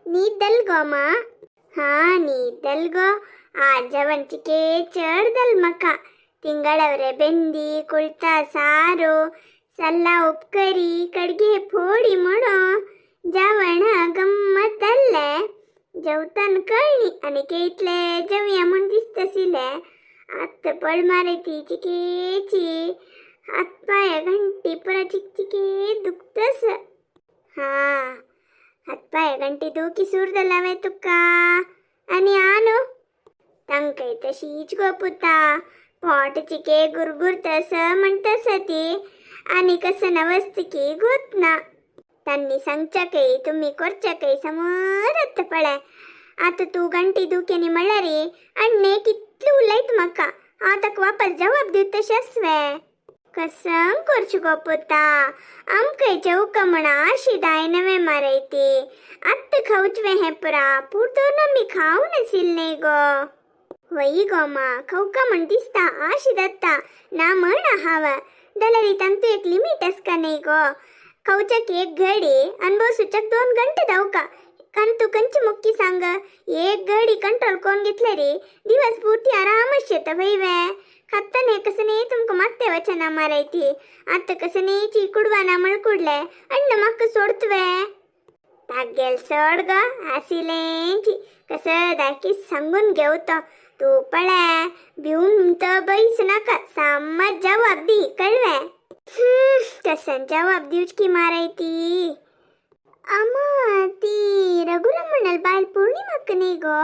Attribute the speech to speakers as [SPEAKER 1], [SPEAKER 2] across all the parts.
[SPEAKER 1] न्हीद दल गो मा? हा न्हीद दल गो. आज जेवण चिके चड दल मका. तिंगळवरे बेंदी कुळता सारो सल्ला उपकरी कडगे फोडी म्हणो जेवण गम्मत दल्ले. जेवतान कळणी आनी केतले जेवया म्हूण दिसतशिले. आत्त पळ मारे ती चिकेची हातपाय घंटी पुरा चिकचिके दुखतस. हा हातपाय घंटी दुखी सूर दलावे तुका आनी आनो तांकां तशीच गो पुता. पोट चिके गुरगुरतस म्हणतस ती आनी कसं नवस्तिकी गोत ना. त्यांनी सांगच्या काही तुम्ही करच्या काही समोर पळय. आता तू घंटी दुखेनी म्हणल्यारी अण्णे कितले उलयत म्हाका. हांव ताका वापस जवाब दिव तशें आसवे. कसं करचें गो पुता, आमकां जेवका म्हण आशी दाय नवे मारय ती. आत्तां खावचें हें पुरा पूण आमी खावं नाशिल्लें न्ही गो. वय गो मा, खावका म्हण दिसता आशी जाता ना म्हण हांव. जाल्यार तांतू एक लिमीट आसता न्ही गो. खावच्याक एक घडी आनी बसूच्याक 2 घंटे धांवका. कंतू कंची मुक्की सांग, एक घडी कंट्रोल कोण घेतले रे दिवस पुर्ती आरामच येता वय वे. खात्ताने कसं न्ही तुमकां मात्ते वचना माराय ती. आतां कसं न्ही चिकुडवाना मळकुडले अण्ण म्हाका सोडतवे. तागेल सोड गो आशिलेंची कसं दाखी सांगून घेव तो. तू पळय भिवन तर बैस नाका, सामत जवाब दी कळवे. कसं जवाब दिवच की माराय ती. अम्मा ती रघुराम म्हणाल बायल पौर्णिमाक न्ही गो?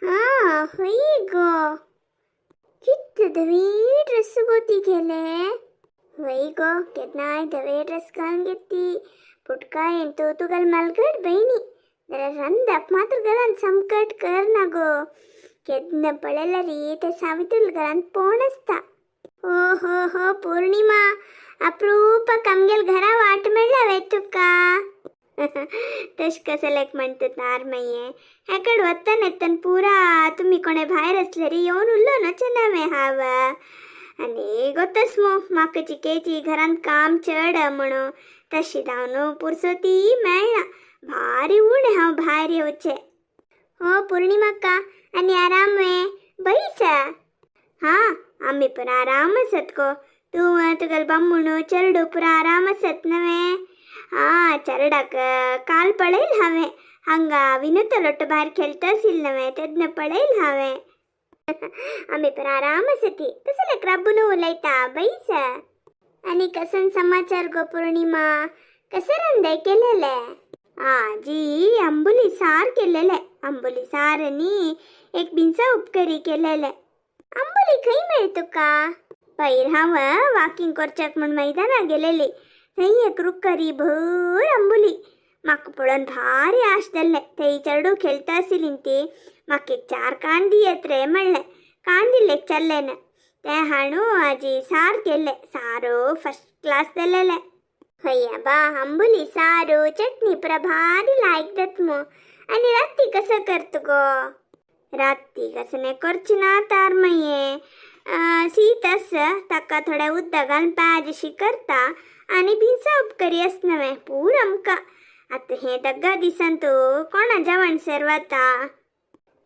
[SPEAKER 1] हा हय गो. कितले धवे ड्रेस गो ती गेले. वय गो केन्नाय धवे ड्रेस घालून घेत ती. पुटकायेन तो तुगेल मलगट बहिणी जाल्यार रांदप मात्र घरान समकट कर ना गो. केन्ना पळयल्यार ते सावित्रील घरान पोण आसता. हो हो हो पौर्णिमा अप्रूपाक आमगेल घरा वाट मेळ्ळ्या वे तुका. तश कसलेक म्हणटा तार मागीर हेकड वतना येतना पुरा तुमी कोणे भायर आसल्यार येवन उरलो न्हू नवें हांव. आनी गोतस मो म्हाका चिकेची घरांत काम चड म्हणून तशी धांवन पुरसोती मेळना. भारी उणें हांव भायर येवचें. हो पौर्णिमाक्का आनी आराम वे बैस. हा आमी पुरा आराम आसत गो. तूं तुगेलो बामणू चेडू पुरा आराम आसत नवें? हा चेरडाक काल पळयल हांवें. हांगा विनोद लोट भायर खेळटा आशिल्लें नवें तेन्ना पळयल हांवें. आमी पुरा आराम आसती. तसलेक रब्बून उलयता बैस. आनी कसन समाचार गो पौर्णिमा, कसं रांदाय केलेले? आजी आंबोली सार केलेले. आंबोली सार आनी एक बिनसा उपकरी केलेले. आंबोली खंय मेळ तुका? पयर हांव वॉकिंग करच्याक म्हूण मैदाना गेलेली. थंय एक रुक्करी भर आंबोली. म्हाका पळोवन भारी आश जाल्लें. थंय चेडू खेळटा आशिल्ली ती. म्हाका एक 4 कान दियत रे म्हणलें. कान दिले चल्लेन तें हाणू आजी सार केल्लें. सारो फर्स्ट क्लास जालेलें. हय बा आंबोली सारू चटणी पुरा भारी लायक जाता मो. आनी राती कसं करता गो? राती कसं न्ही करची ना तार मागीर शीत आसा ताका थोडें उदक घालून पाज अशी करता आनी बिनसा उपकरी आस नवें पूर आमकां. आतां हे दग्गा दिसान तूं कोणा जेवण सरवता?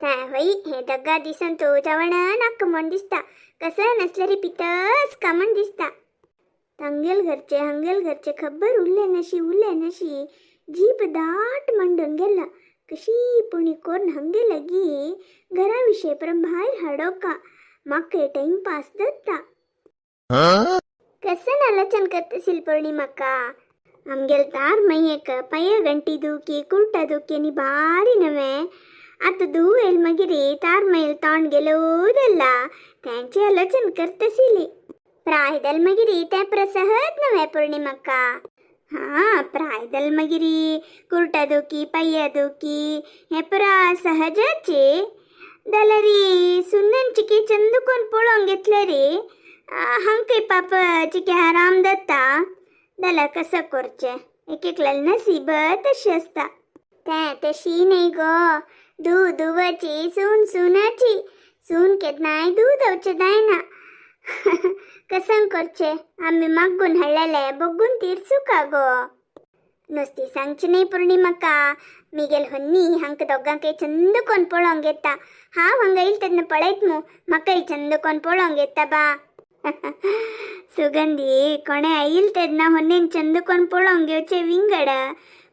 [SPEAKER 1] तें हय हे दग्गा दिसान तूं जेवण नाका म्हूण दिसता. कसं नसल्यार पितस का म्हूण दिसता. तांगेल घरचे हांगेल घरचे खबर उरले नशी उरले नशी जीप दाट मंडून गेला. कशी पुणी कोण हंगे लगी घरा विशय परम भायर हाडोका. म्हाका टाइमपास जाता. कसं आलोचन करतशील पौर्णिमाका? आमगेल तार मय्यक पांय गंटी दुखी कुर्टा दुखी आनी भारी नवें. आतां धूव येयल मागीर तार मैल तोंड गेलोदल्ला तेंचें आलोचन करतशिली. प्राय दल मागीर तें प्रसहत नवें पौर्णिमाका. हा प्राय दल मागीर कुर्टा दुखी पांय दुखी हें पुरा सहजचे. जाल्यार सुनन चिके चंद कोण पळोवंक घेतले रे हांकां पाप चिके आराम जाता. जाल्यार कसं करचें, एक एकल्यालें नसीब तशें आसता. तें तशी न्ही गो. धूव धुवाची सून सुनाची. सून केन्नाय धूव धांवचें जायना. कसं करचें, आमी मागून हाडलेलें बगून तिरसुका गो. नुस्ती सांगची न्ही पूर्णिमाका, मिगेल होन्नी हांका दोगांकय चंद कोन पळोवंक येता. हांव हांगा येयल तेन्ना पळयत मू, म्हाकाय चंद कोन पळोवंक येता बा. सुगंधी कोणे आईल तेन्ना होन्नेन चंद कोन पळोवंक घेवचे विंगड,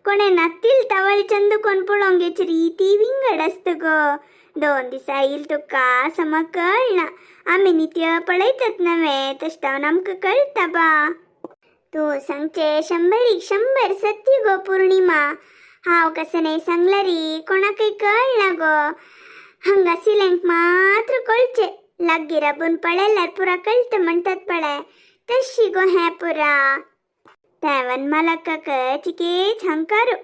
[SPEAKER 1] कोणे नातील तवळ चंद कोन पळोवंक घेवची रीती विंगड आसता गो. 2 दिसा येईल तुका सम कळना, आमी नित्य पळयतात नव्हे, तशें जावन आमकां कळटा बा. तूं सांगचे 100 सत्य गो पूर्णिमा. हांव कसं नाही सांगला री कोणाकय कळना गो. हांगा आशिल्ल्यांक मात्र कळचे, लागीं राबून पळयल्यार पुरा कळटा म्हणटात पळय, तशी गो हें पुरा. त्या वनमालकाक चिकेच हंकारू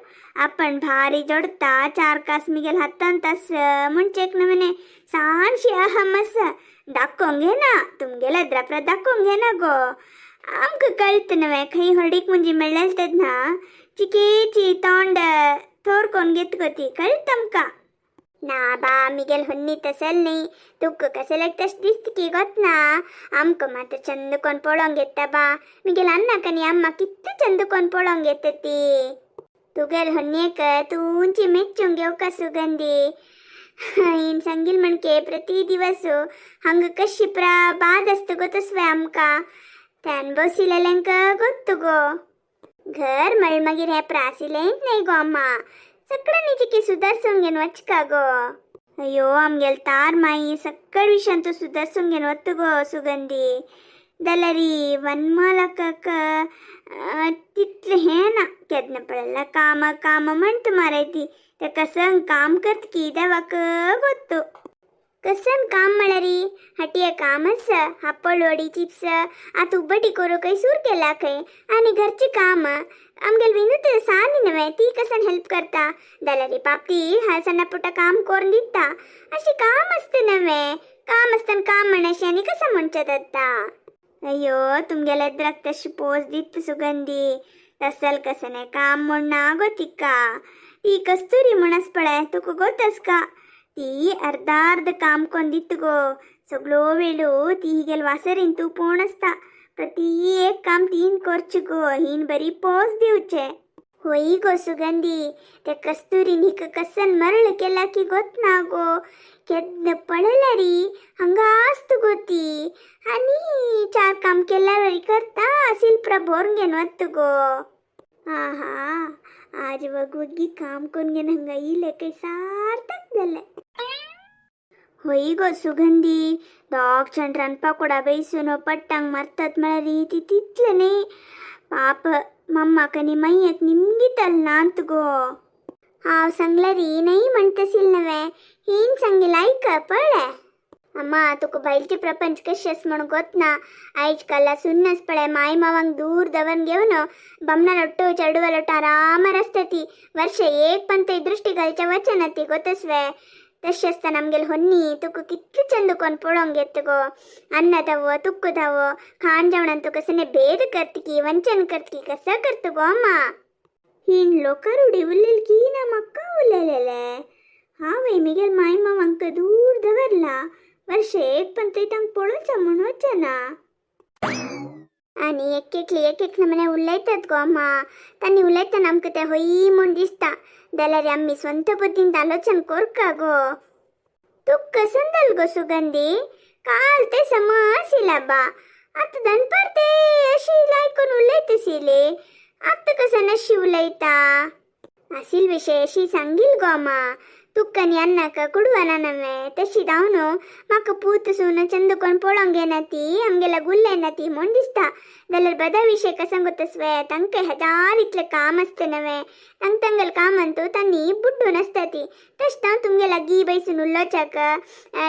[SPEAKER 1] आपण भारी जोडता, 4 कास मिगेल हातांत आस म्हणचे एक नमने सानशी अहम आसा. दाखोवंक घेना तुमगेल्या द्रापरा, दाखोवंक घेना गो. आमकां कळटा न्हय खंय हळडीक मुंजी मेळ्ळें तेन्ना चिकेची तोंड थोर कोण घेत गो ती, कळटा आमकां. ना बा मिगेल होन्नी तसल न्ही, तुका कसलें तशें दिसता की गोत ना. आमकां मात्र चंद कोण पळोवंक येता बा. मिगेल अन्नाक आनी अम्मा कितलें चंद कोण पळोवंक येता ती. तुगेल होन्नेक तूंची मेच्चूंक घेवका सुगंधी. हिण सांगील म्हणके प्रति दिवस हांगा कशी प्रा बाद आसता गो तसवें आमकां. त्यान बशिल्ल्यांक गोत्तु गो. घर म्हळ मागीर हें प्रासिलेंच न्हय गो अम्मा, सगळ्यांनी चिकी सुदारसून घेवन वचका गो. अयो आमगेल तार माई सगळ विशयान तूं सुदारसून घेवन वता गो सुगंधी. जाल्यार वनमालकाक तितलें हें ना, केन्ना पळयल्यार काम काम म्हणटा मरे ती. तेका संग काम करता की देवाक गोत्तु. कसन काम म्हळ्यार हटये काम आसा, हापळवडी चिप्स आतां उब्बटी करूंकय सूर केला खंय. आनी घरचें काम आमगेल विनूत सानी न्हय, ती कसन हेल्प करता. जाल्यार पापती सण्णा पुट्टा काम करून दिता. अशें काम आसता न्हय, काम आसतना काम म्हणशी आनी कसं म्हणचें आतां. अय्यो तुमगेल्या एद्राक तशी पोज दिता सुगंधी. तसल कसं न्हय काम म्हूण ना गो तिका. ती कस्तुरी म्हूण आसा पळय, तुका गोत आसा का, ती अर्दा अर्द काम कोन्न दिता गो. सगळो वेळू ती हिगेल वासरीन तूं पोवन आसता, प्रति एक काम तीन करचें गो, हिन बरी पोज दिवचें. होय गो सुगंधी, त्या कस्तुरीन हिका कसन मरळ केला की गोत ना गो. केन्ना पळयल्यार हांगा आसता गो ती, आनी 4 काम केल्यार करता शिल्परा भरून घेवन वता गो. आहा आज वगवग्गी काम करून घेवन हांगा येयलें काय सार्थक जालें. होय गो सुगंधी, दोग जाण रांदपा कुडा बैसून पट्टांक मारतात म्हळ्यार ती तितलें न्ही. पाप मम्माक आनी मायेक निमगी तल नात गो. हांव सांगल्यार न्हय म्हणटाशील न्हय, हीन सांगील आयक पळय. अम्मा तुका भायलचें प्रपंच कशें आसा म्हूण गोत ना. आयज काल सुन्नस पळय माय मावांक दूर दवरून घेवन बामणा लोट्टो चेडवा लोट्टो आरामार आसता ती. वर्ष एक पण थंय दृश्टी घालच्या वचना ती गोतसवे. तशें आसतना आमगेल होन्नी तुका कितलें चंद कोन पळोवंक येता गो. अन्ना धावो तुक्क धावो खाण जेवणान तुका कसले भेद करता की वंचन करता की कसं करता गो अम्मा. हिण लोकां रुढी उरलेली की ना म्हाका उलयलेलें. हांवें मिगेल माय मावांक दूर दवरला, वर्ष एक पण थंय तांकां पळोवचें म्हूण वचना. आनी एक एकली एक एक नमने उलयतात गो अम्मा. तांणी उलयतना आमकां तें हय म्हूण दिसता, जाल्यार आमी स्वंत बुद्दीन आलोचन करका गो. तुका कसं गो सुगंधी, काल ते समज बा, आतां दनपार ते अशी लायकून उलयत आशिल्ले, आतां कसं नशी उलयता. आसील विशय अशी सांगील गो अम्मा. तुका आनी अन्नाक कुडवना नव्हे तशी जावन म्हाका पूत सून चंद कोण पळोवंक येना ती, आमगेल्या गुल्ल येना ती म्हूण दिसता. जाल्यार बदा विशय कसं गोतसवे, तांकां हजार इतलें काम आसता नव्हे, तांक तांगेलें काम तूं तांणी बुड्डून आसता ती. तशें हांव तुमगे लागीं बैसून उलोवच्याक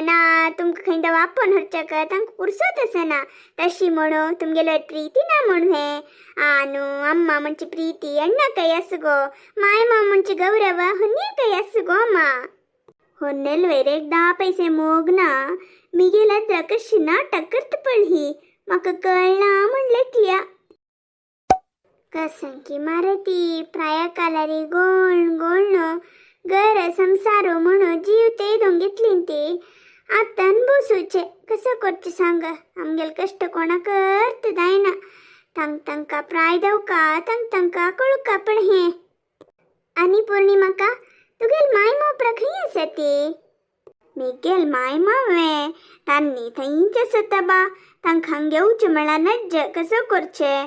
[SPEAKER 1] ना तुमकां खंय वापोवन व्हरच्याक तांकां पुरसोत आसना. तशी म्हणून तुमगेलो प्रिती ना म्हूण हें आनु अम्मा म्हणची प्रीती अण्णा काय आसा गो, माय माव म्हणची गौरव हन्नी काय आसा गो अम्मा. होन्नेल वयर एक 10 पैसे मोग ना, मिगेल अद्रा कशी नाटक करता पळय म्हाका कळना म्हूण लेखल्या. कसंकी मारती प्रायकालारी गोण गोण घर संसारो म्हणून जीव ते घेतली ती. आतां बसूचे कसं करचें सांग, आमगेले कश्ट कोणाक अर्थ जायना. तांक तांकां प्राय दवका तांक तांकां कळुका पण हें. आनी पूर्णिमाका तुगेल माय मोपरा खंय आसा ती? मिगेल माय मावे तांनी थंयच आसता बा. तांकां हांग घेवचें म्हळ्यार नज्ज कसो करचें.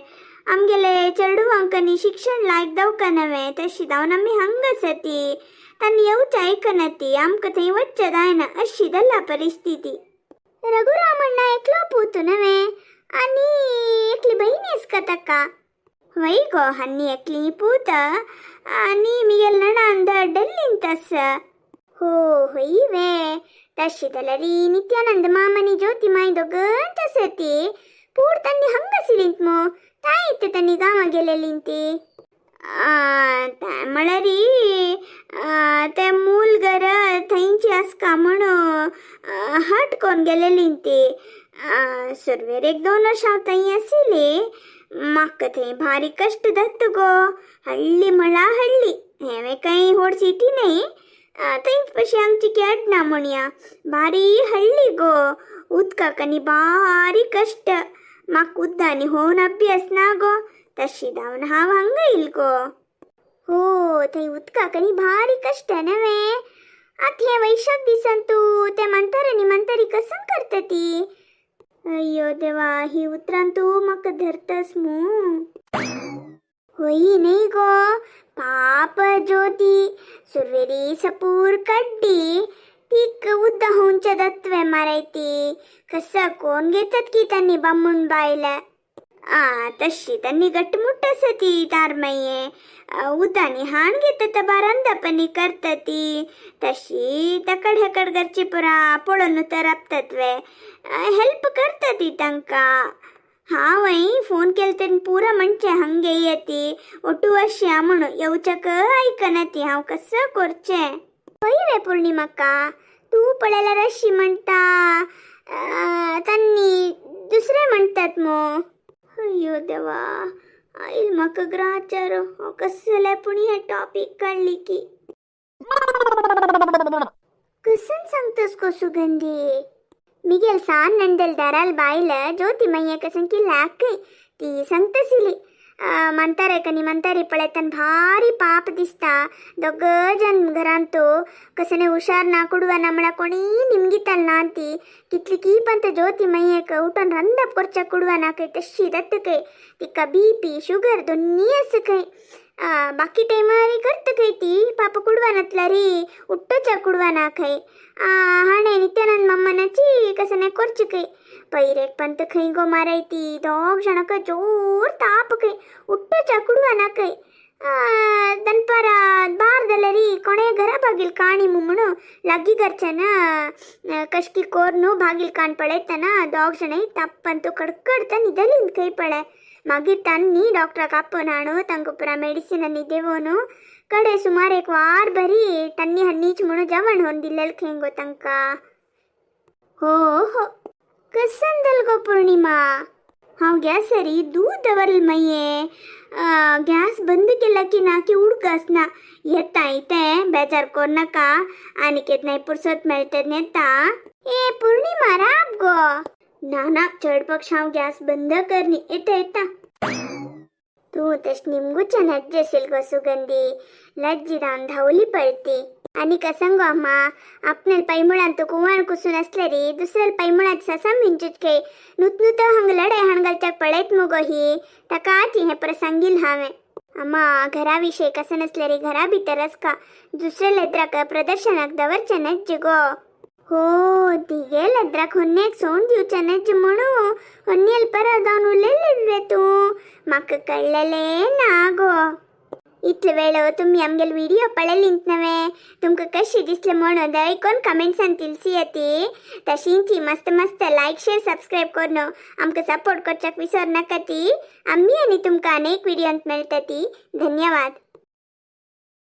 [SPEAKER 1] आमगेले चेडवांक शिक्षण लायक दवका नवें तशी जावन आमी हांग आसा ती. तांणी येवचें आयकना ती. आमकां थंय वच्चें जायना अशी जाल्या परिस्थिती. रघुरामण्णा एकलो पूत नवें आनी एकली बहीण आसका ताका. वय गो हन्नी एकली पूत आनी मिगेल नणांद ಡೆಲ್ಲಿಂತ आसा. हो होय वे तशी जाल्यार नित्यानंद मामा आनी ज्योती माय दोगंच आसा ती. पूण तांणी हांगा आशिल्लींत मू तांय इत्ते तांणी गांवां गेलेलीं ती. म्हळ्यार ते मूल घर थंयची आसका म्हणून हट कोन्न गेलेलीं ती. सुरवेर एक 2 वर्सां थंय आशिल्ली. म्हाका थंय भारी कश्ट जाता गो. हळ्ळी म्हळ्यार हळ्ळी हें कांय व्हड सिटी न्हय. थंयच पशी आमची केडना म्हणया भारी हळ्ळी गो. उदकाक आनी भारी कश्ट. म्हाका उद्दांनी होवन अभ्यास ना गो. तशी जावन हांव हांगा येयल गो. हो थंय उदकाक आनी भारी कश्ट नवें. आतां हे वैशाख दिसान तूं ते म्हातारे आनी म्हातारी कसं करता ती? अय्यो देवा ही उतरां तूं म्हाका धरतस मू. होय न्हय गो पाप ज्योती सुरवेरी सपूर कड्डी तीक उद्दा होवच्या दत्वे मारायती. कसं कोण घेतात की तांणी बामूण बायल. तशी तांणी घटमुट आसा ती तारमाये. उद्दांनी हाण घेतात बारांदापणी करता ती. तशी तकड हेकड घरची पुरा पळोवन तर राबतात वे. हेल्प करता ती तांकां. हांव फोन केले तेन्ना पुरा म्हणचें हांगे येती ओटू अशें म्हणून येवच्याक आयकना ती. हांव कसं करचें? हय वे पूर्णिमाका तूं पळयल्यार अशी म्हणटा तांणी दुसरें म्हणटात मू. अय्यो देवा आयल म्हाका ग्राचार. हांव कसं जाल्यार पूण हें टॉपीक काडली की. कसन सांगतस गो सुगंधी? मिगेल सान नंदल दाराल बायल ज्योती मैया कसं की लाकय ती सांगतसिली. म्हातारे कनी म्हातारी पळयतान भारी पाप दिसता. दोग जन घरांत कसने हुशार ना कुडवा ना म्हळ्यार कोणी निमगिताल ना ती. कितली की पंत ज्योती मैयेक उठून रंदप करच्या कुडवा ना खंय तशी जाता खंय. तिका बीपी शुगर दोन्ही आसा खंय. बाकी टायमार करता खंय ती पाप कुडवा नातल्यार उठ्ठोच्या कुडवा ना खंय. हाणें नित्यानंद मामानाची कसं नाही करची खंय. पयर एक पंत खंय गो मारायती दोग जाणांक जोर ताप खंय उठ्ठोच्या कुडवा ना खंय. दनपारा बार जाल्यार कोणे घरा बागील काणी म्हणून लागीं घरच्यान कशकी कोर बागील कान पळयतना दोग जाणां ताप्पन कडकडता न्हिदलीं खंय पळय. मागीर तांणी डॉक्टराक आपोवन हाडून तांकां पुरा मेडिसिन आनी देवोन कडे सुमार एक वार बरी तांणी हन्नीच म्हणून जेवण होवन दिलेलें खंय गो तांकां. हो हो कसन जाल गो पूर्णिमा? हांव गॅसरी दूद दवरलें मागीर गॅस बंद केला की ना की उडकास ना. येता इतें बेजार कर नाका आनी केन्नाय पुरसत मेळटा तेन्ना येता. ए पूर्णिमा राब गो. ना ना चड पक्ष हांव गॅस बंद करनी. येता येता. तूं तशें निमगुच्या लज्ज आशिल गो सुगंधी. लज्जी जावन धांवली पळती. आनी कसं गो अम्मा आपणाल पैमुळांत कुवाण कुसून आसल्यारी दुसऱ्याल पैमुळांत ससा मिंचूच खंय. नुत हांग लढाय हाणघालच्याक पळयत मुगो ही. ताका आती हें परत सांगील हांवें. अम्मा घरा विशय कसं नसल्यारी घरा भितर आसका दुसऱ्या लेत्राक प्रदर्शनाक दवरचें नज्ज गो. हो तिगे लेत्राक होन्नेक सोड दिवचें नज्ज म्हणून होन्नेल परत जावन उलयलें रे तूं. म्हाका कळ्ळेलें ना गो. इतले वेळ तुम्ही आमगेले व्हिडिओ पळयलींत नवे तुमकां कशी दिसले म्हणून दयकोन कमेंट्सान तिलसी ती. तशींची मस्त मस्त लायक शेअर सबस्क्राईब करून आमकां सपोर्ट करच्याक विसर नाका ती. आमी आनी तुमकां अनेक व्हिडियोंत मेळटा ती. धन्यवाद.